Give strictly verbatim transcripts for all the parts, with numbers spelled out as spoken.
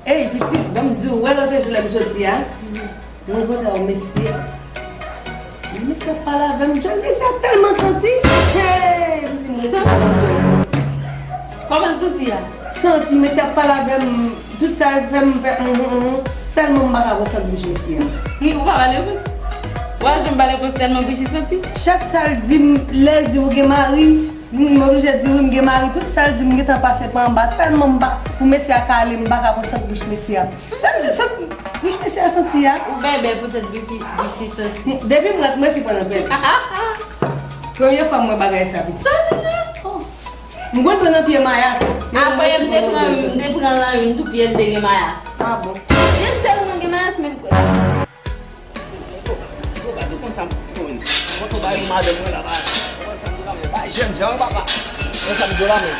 Ey, pitit, ban m di w, wè lòt jou lè m soti a, m rankontre yon mesye. Mesye ap pale avè m, John, mesye a tèlman santi. Hey, m di, mesye pa nan John santi. Kòman l santi a? Santi, mesye ap pale avè m, tout sa l fè m fè, mm, mm, mm, tèlman m pa ka pran sant bouch mesye a. Ou pa pale pou? Ou pa janm pale pou tèlman bouch li santi? Chak sa l di m, lè l di ou gen mari, m oblije di wi, m gen mari, tout sa l di m, m gentan pase pa anba, tèlman m pa, pou mesye a ka ale, m pa ka pran sant bouch mesye a. Tèlman sant bouch mesye a santi a. Ou bèbè poutèt bouch li, bouch li santi. Depi m rant, mwen si pran nan bèbè. Premye fwa m wè bagay sa, pitit. Santi sa? Oh. M konn pran nan pye mayas. Apre, m te pran, m te pran nan youn tou, pye l te gen mayas. Ah bon? Pye l tèlman gen mayas, menm kwè. Ou pa di konn sa m konn. Mwen tou bay pou madanm mwen la, bay. Ou konn sa m di la, men bay jèn jan, papa. Ou konn sa m di la, men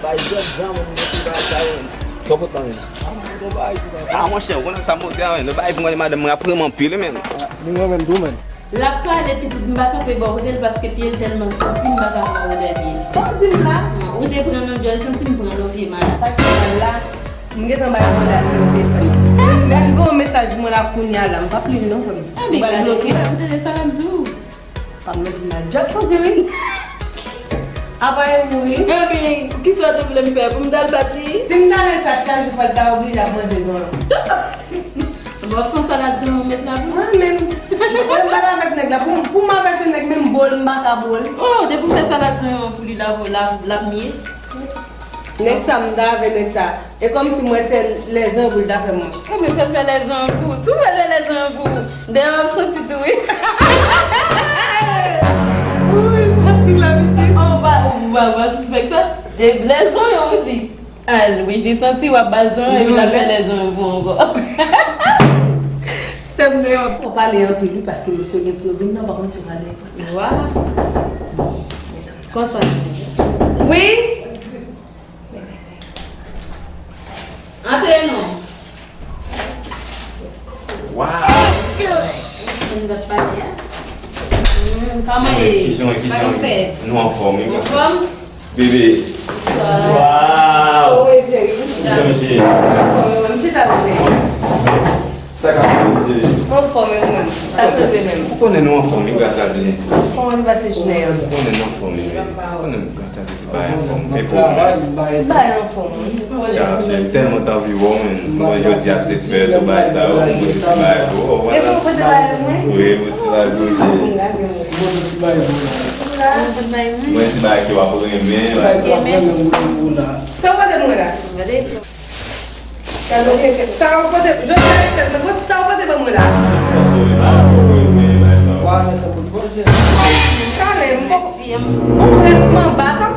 bay jèn jan, mwen, mwen tou bay sa yo, men. Twò pot la, men. Ah, mwen tou bay pou bay. Ah, monchè, ou konn sa m pote a, men. Nou bay pou mwen, madanm mwen ap renmen anpil, men. Ah, li renmen tou, men. L ap pale, pitit, m pa kanpe bò kote l paske pye l tèlman santi, m pa ka pran odè pye l. Sa w di m la? Ou te pran nan djòl santi, m pran nan pye mayas. Sa ki mal la? M gentan bay manda nimewo telefòn. Lè l voye yon mesaj mwen la kounye a la, m p ap li l non, frè m. Ou pral bloke. Ou tande sa l ap di w? Pa m bloke mal. Djòl santi wi. Apa e mouri? Epi, kisa w te vle m fè? Pou m t al bat li? Si m ta nan sa chak jou, fò l ta oblije ap manje zonyon. Bon, fè salad zonyon met la pou mwen menm. Mwen m bat avèk nèg la. Pou, pou m avèk yon nèg, menm bo l, m pa ka bo l. Oh, depi w fè salad zonyon pou li la, la, l ap mye. Nèg sa, m ta avè nèg sa. E kòmsi mwen se lèzon pou l ta fè mwen. Ebyen, fè l fè lèzon pou ou. Si w fè l fè lèzon pou ou, dèyè w ap santi tou, wi. Wi, santi la, pitit. Oh, ou pa, ou pa, ou pa sispèk sa? E lèzon yo, ou di. Al, wi, li santi w ap ba l zonyon, epi l ap fè lèzon pou ou ankò. Tèm de yo. Ou pale anpil, wi, paske mesye gen pou yo vin nan, pa konn si w pale anpil. Vwala. Bonswa. Wi. Antre non. Waw! Moun ap pale a. Hmm, kòman e? Kijan, kijan? Nou anfòm, wi. Anfòm? Bebe. Waw! Waw! Kijan w ye? Anfòm, wi, mwen chita la, bebe. Sa k ap fè w, Jezi? Anfòm, wi, mwen. Sa k rive menm? Ou konnen nou anfòm, wi, gras a Dye. Kòman nou pase jounen an? Ou konnen nou anfòm, wi. Ou konnen gras a Dye ki bay anfòm. E pou ou menm? Bay anfòm, wi. Sa, se tèlman t anvi wè w, men. Mwen, jodi a, se fèt, ou bay sa, ou mwen ti bay pou ou. Epi ou pote bay mwen? Wi, mwen ti bay pou ou, Jezi. Mwen ti bay pou ou. Mwen ti bay ke w ap renmen, bay sa. Sa w pote mwen la? Gade. Gade, ok, ok. Sa w pote, jodi a, sa w pote ban mwen la? Talè, m poko, ou rès manba, sa